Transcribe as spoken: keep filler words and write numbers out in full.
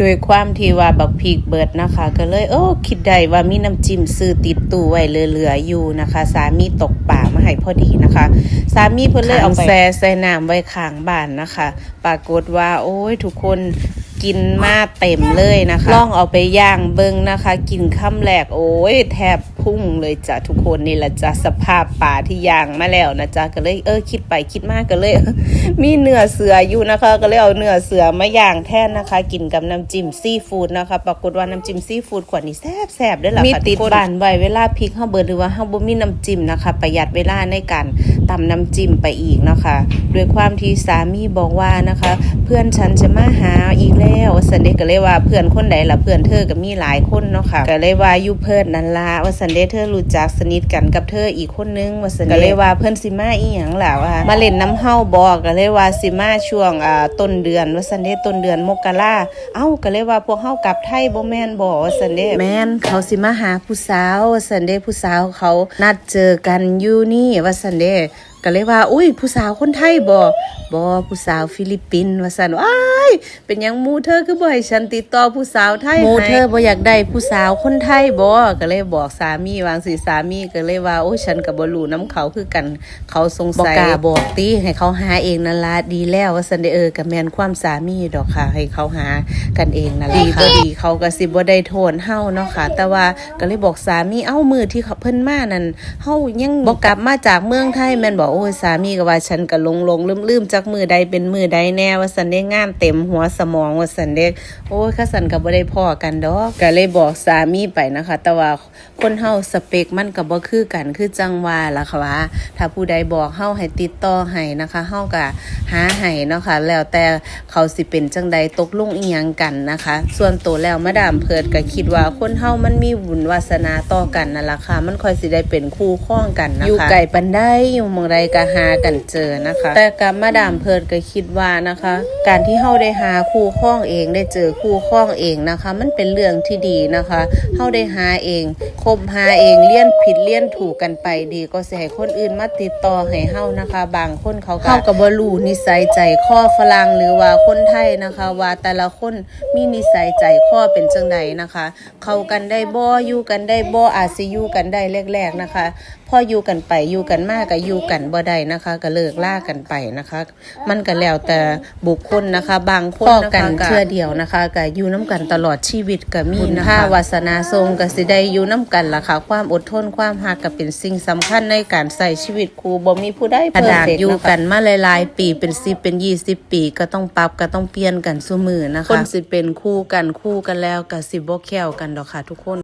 ด้วยความที่ว่าบักพริกเบิดนะคะ ก็เลย เออ คิดได้ว่ามีน้ำจิ้มซื้อติดตู้ไว้เหลือๆอยู่นะคะ สามีตกปลามาให้พอดีนะคะ สามีเพิ่นเลยเอาไป ขังแช่ใส่น้ำไว้ข้างบ้านนะคะ ปรากฏว่า โอ้ย ทุกคนกินมาเต็มเลยนะคะ ลองเอาไปย่างเบิ่งนะคะ กินคำแรก โอ้ย แทบพุ่งเลยจ้ะทุกคน นี่แหละจ้ะ สภาพปลาที่ย่างมาแล้วนะจ๊ะ ก็เลย เออ คิดไปคิดมาก็เลย มีเนื้อเสืออยู่นะคะ ก็เลยเอาเนื้อเสือมาย่างแทนนะคะ กินกับน้ำจิ้มซีฟู้ดนะคะ ปรากฏว่าน้ำจิ้มซีฟู้ดขวดนี้แซ่บๆเด้อล่ะ มี ค่ะ ติด ทุกคน บ้านไว้ เวลาพริกเฮาเบิดหรือว่าเฮาบ่มีน้ำจิ้มนะคะ ประหยัดเวลาในการตำน้ำจิ้มไปอีกเนาะค่ะ ด้วยความที่สามีบอกว่านะคะ เพื่อนฉันจะมาหาอีกแล้ว ว่าซั่นเด้ ก็เลยว่า เพื่อนคนใดล่ะ เพื่อนเธอก็มีหลายคนเนาะค่ะ ก็เลยว่า อยู่เพิดนั่นล่ะ ว่าซั่นเด้ เธอรู้จักสนิทกันกับเธออีกคนนึง ว่าซั่นเด้ ก็เลยว่า เพิ่นสิมาอีหยังล่ะ ว่ามาเล่นนำเฮาบ่ ก็เลยว่าสิมาช่วง อ่า ต้นเดือน ว่าซั่นเด้ ต้นเดือนมกรา เอ้า ก็เลยว่า พวกเฮากลับไทยบ่แม่นบ่ ว่าซั่นเด้ แม่น เขาสิมาหาผู้สาว ว่าซั่นเด้ ผู้สาวเขานัดเจอกันอยู่นี่ ว่าซั่นเด้ ก็เลยว่า อุ้ย ผู้สาวคนไทยบ่ บ่ ผู้สาวฟิลิปปินส์ ว่าซั่น อ้าย เป็นหยังหมู่เธอคือบ่ให้ฉันติดต่อผู้สาวไทย หมู่ ให้ เธอบ่อยากได้ผู้สาวคนไทยบ่ ก็เลยบอกสามีว่าจั่งซี้ สามีก็เลยว่า โอ้ย ฉันก็บ่รู้นำเขาคือกัน เขาสงสัย บ่กล้าบอกติ ให้เขาหาเองนั่นล่ะ ดีแล้ว ว่าซั่นเด้ เออ ก็แม่นความสามีดอกค่ะ ให้เขาหากันเองนั่นล่ะค่ะ ดีบ่ดีเขาก็สิบ่ได้โทษเฮาเนาะค่ะ แต่ว่าก็เลยบอกสามี เอ้า มื้อที่เขา เพิ่นมานั่น เฮายังบ่กลับมาจากเมืองไทยแม่นบ่ โอ้ย สามีก็ว่า ฉันก็หลงๆลืมๆ จักมื้อใดเป็นมื้อใดแน่ ว่าซั่นเด้ งานเต็มหัวสมอง ว่าซั่นเด้ โอ้ย คันซั้นก็บ่ได้พ้อกันดอก ก็เลยบอกสามีไปนะคะ แต่ว่าคนเฮาสเปคมันก็บ่คือกัน คือจั่งว่าล่ะค่ะว่า ถ้าผู้ใดบอกเฮาให้ติดต่อให้นะคะ เฮาก็หาให้เนาะค่ะ แล้วแต่เขาสิเป็นจั่งใด ตกลงอีหยังกันนะคะ ส่วนตัวแล้วมาดามเพิดก็คิดว่าคนเฮามันมีบุญวาสนาต่อกันนั่นล่ะค่ะ มันค่อยสิได้เป็นคู่ครองกันนะคะ อยู่ไกลปานใด อยู่หม่องใดก็หากันเจอนะคะ แต่กับมาดามเพิดก็คิดว่านะคะ การที่เฮาได้หาคู่ครองเอง ได้เจอคู่ครองเองนะคะ มันเป็นเรื่องที่ดีนะคะ เฮาได้หาเอง คบหาเอง เรียนผิดเรียนถูกกันไป ดีกว่าสิให้คนอื่นมาติดต่อให้เฮานะคะ บางคนเขาก็ เฮาก็บ่รู้นิสัยใจคอฝรั่งหรือว่าคนไทยนะคะ ว่าแต่ละคนมีนิสัยใจคอเป็นจั่งใดนะคะ เข้ากันได้บ่ อยู่กันได้บ่ อาจสิอยู่กันได้แรกๆนะคะ พออยู่กันไปอยู่กันมาก็อยู่กันบ่ได้นะคะ ก็เลิกลากันไปนะคะ มันก็แล้วแต่บุคคลนะคะ บางคนนะคะ พ้อกันเทื่อเดียวนะคะ ก็อยู่นำกันตลอดชีวิตก็มีนะคะ บุญพาวาสนาส่งก็สิได้อยู่นำกันล่ะค่ะ ความอดทนความฮักก็เป็นสิ่งสำคัญในการใช้ชีวิตคู่ บ่มีผู้ใด perfect นะคะ ขนาดอยู่กันมาหลายๆปี เป็นสิบเป็นยี่สิบปี ก็ต้องปรับก็ต้องเปลี่ยนกันซุมื้อนะคะ คนสิเป็นคู่กัน คู่กันแล้วก็สิบ่แคล้วกันดอกค่ะทุกคน